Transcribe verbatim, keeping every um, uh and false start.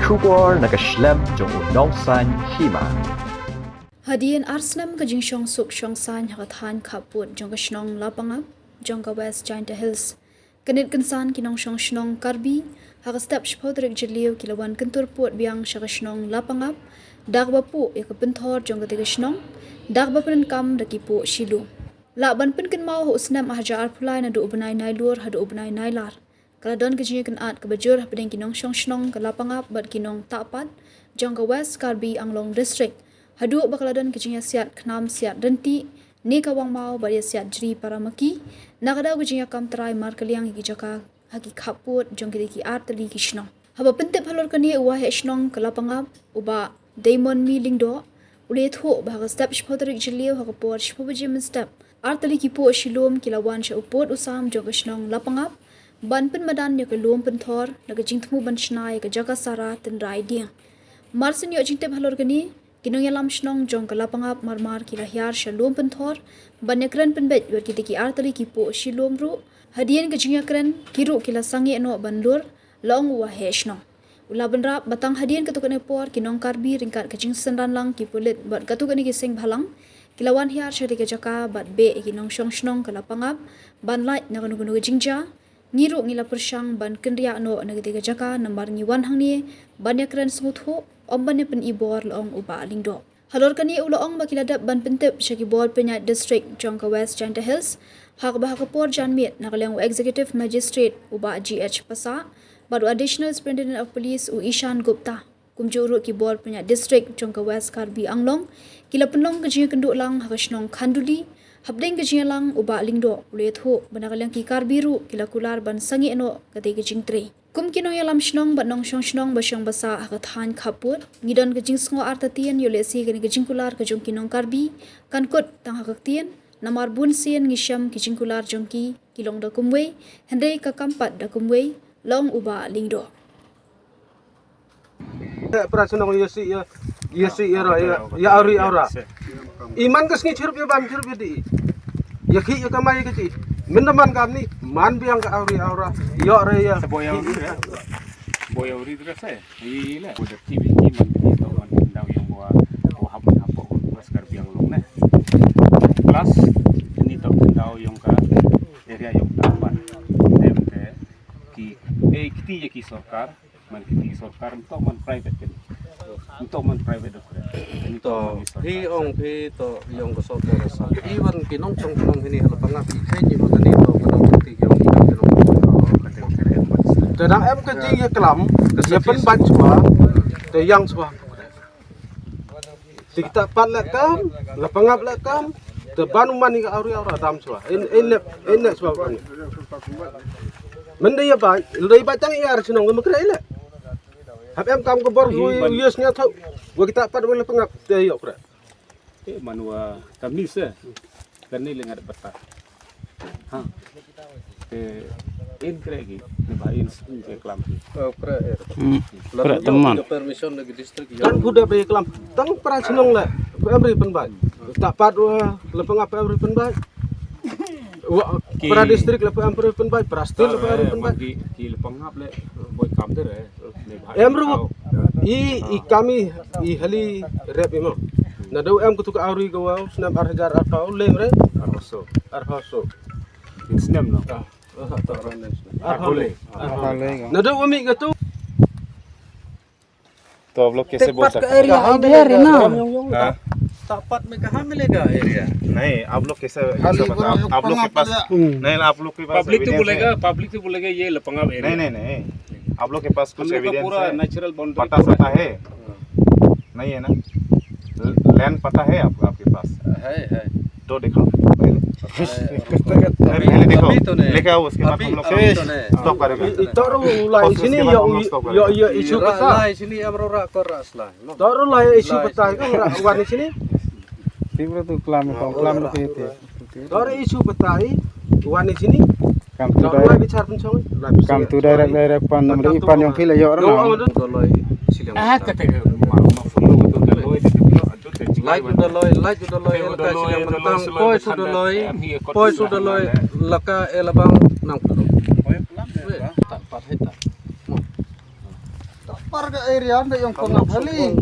Khubor na ka shlem jong u nongsan hima. Hadien ar snem ka jingshong suk shong saiñ ha ka thaiñ khappud jong ka shnong Lapangap jong ka West Jaintia Hills, ka nit kynsan ki nongshong shnong Karbi ha ka step shiphew tarik Jylliew ki la wan kyntur pud biang sha ka shnong Lapangap da kaba puh ïa ka pynthor jong kata ka shnong da kaba pyndonkam da ki puh shilum. Lah ban pynkynmaw ha u snem ar hajar arphew lai naduh u bnai Nailur haduh u bnai Nailar, ka la don ka jingïakynad kaba jur hapdeng ki nongshong shnong ka Lapangap bad ki nongtahpat jong ka West Karbi Anglong District, haduh ba ka la don ka jingïasiat khnam siat rynti ne ka wangmaw bad ïasiat jri para ma ki na ka daw ka jingïakam trai markylliang ïa ki jaka ha ki khappud jong kita ki artylli ki shnong. Haba pyntip halor kane, u waheh shnong ka Lapangap, u Bah Deimonmi Lyngdoh, u la ïathuh ba ha ka step shiphew tarik Jylliew ha ka por shiphew baje mynstep, artylli ki puh shilum ki la wan sha u pud u sam jong ka shnong Lapangap ban pynmadan ïa ka lum pynthor na ka jingthmu ban shna ïa ka jaka sara tynrai dieng. Mar syn ïoh jingtip halor kane, ki nongïalam shnong jong ka Lapangap marmar ki la hiar sha lum pynthor ban ïakren pynbeit bad kita ki artylli ki puh shilum ruh. Hadien ka jingïakren, ki ruh ki la sangeh noh ban lur, la ong u waheh shnong. U la bynrap ba tang hadien katto katne por ki nong Karbi ryngkat ka jingsynran lang ki pulit bad katto katne ki seng bhalang ki la wan hiar sha kata ka jaka bad beh ïa ki nongshong shnong ka Lapangap ban lait na kano kano ka jingjia. Ngi ruh ngi la pyrshang ban kynriah noh na kata ka jaka namar ngi wan hangne ban ïakren sngewthuh, ym ban ïapynibor, la ong u Bah Lyngdoh. Halor kane, u la ong ba ki la dep ban pyntip sha ki bor pynïaid district jong ka West Jaintia Hills, ha kaba ha ka por janmiet na ka liang u Executive Magistrate u Bah G H Passah bad u Additional Superintendent of Police u Ishan Gupta, kumjuh ruh ki bor pynïaid district jong ka West Karbi Anglong, ki la pynlong ka jingïakynduh lang ha ka shnong Khanduli. Hapdeng ka jingïalang, u Bah Lyngdoh u la ïathuh ba na ka liang ki Karbi ruh ki la kular ban sangeh noh kata ka jingtrei. Kum ki nongïalam shnong bad nongshong shnong ba shong ba sah ha ka thaiñ khappud, ngi don ka jingsngew artatien ïoh lehse kane ka jingkular ka jong ki nong Karbi kan kut tang ha ka ktien, namar bunsien ngi shem ki jingkular jong ki ki long da kumwei, hynrei ka kam pat da kumwei, la ong u Bah Lyngdoh. Para shnong ïa shi ïa, ïa shi ïa ra ïa, ïa awri awra. Iman ka sngi chirup ïa bam chirup ïa di. Ïa ki ïa kamai ïa ki. Mynta man kam ni man biang ka awri awra. Ïa re ïa. Sa boy awri re. Boy awri re se. Ïa le. Boy da T V ki man ki to man daw ïa wa. Wa hap hap wa skar biang long ne. Plus ni to daw ïa ka area ïa ka man. Dem de ki eh kiti ïa ki sorkar. Man kiti sorkar nto man private kan. Nto man private doktor. To hi ong phi to ïong ka sorkar sa. Iwan ki nongchong nong hini hala pangap i khe ni man ni to ka nong kiti ïong ki nong. Te dang em ka jing ïa klam ïa pynbait shuwa. Te ïang shuwa. Te kita pat leh kam, la pangap leh kam, te ban u man ïa ka awri awra dam shuwa. In in nep in nep shuwa ban. Mynda ïa ba, ïa ba tang ïa ar shnong ka makre leh. Hap em kam ka bor hu ïa sngewthuh. Wa kita pat wa la pangap te ïa kre. Te man wa kam ni se. Kan ni lengat bata. Ha. Te in kre gi ne ba in sku ke klam ki. Kre er. Hmm. Kre teman. Permission lagi district ya. Kan kuda be klam. Tang para shnong le. Pe amri pen bai. Tak pat wa le pengap amri pen bai. Wa para district le pe amri pen bai. Para stil le pe amri pen bai. Ki le pengap le boy kam der eh. Em ruh i i kami i hali rep i mo. Na dau em kutu ka awri ka wow snem ar hajar ar pau lem re. Ar haso. Ar haso. Snem no. Ar hole. Ar hole. Na dau ami katu. तो आप लोग कैसे बोल सकते हैं? area hai der na. हाँ। तापत में कहाँ मिलेगा एरिया? नहीं, आप लोग कैसे, कैसे बता-, आप, आप लोग के पास, नहीं, आप लोग के पास पब्लिक तो बोलेगा, पब्लिक तो बोलेगा ये लपंगाव एरिया। नहीं, नहीं, नहीं। आप लोग के पास कुछ एविडेंस है? नेचुरल बाउंड्री पता सता है? नहीं है ना? लैंड पता है आपको, आपके पास? है, है। तो दिखाओ पहले। पहले दिखाओ। अभी तो नहीं। लेके आओ, उसके बाद हम लोग स्टॉप करेंगे। Ito ru lai sini ya ya isu pata. Lai sini amro ra kor ra slai. Ito ru lai isu pata ka ra wan sini. Tibra tu klam ko klam lo ke te. Ito ru isu pata i wan sini. Kam tu dai bichar pun song. Kam tu dai rak dai rak pan nam ri pan yong phila yo ra na. Ah kate. Lai uda loi, lai uda loi, laka sida mantang, poi suda loi, poi suda loi, laka elabang nang pulu. Tak pat hita. Par ka area na yong panga phali.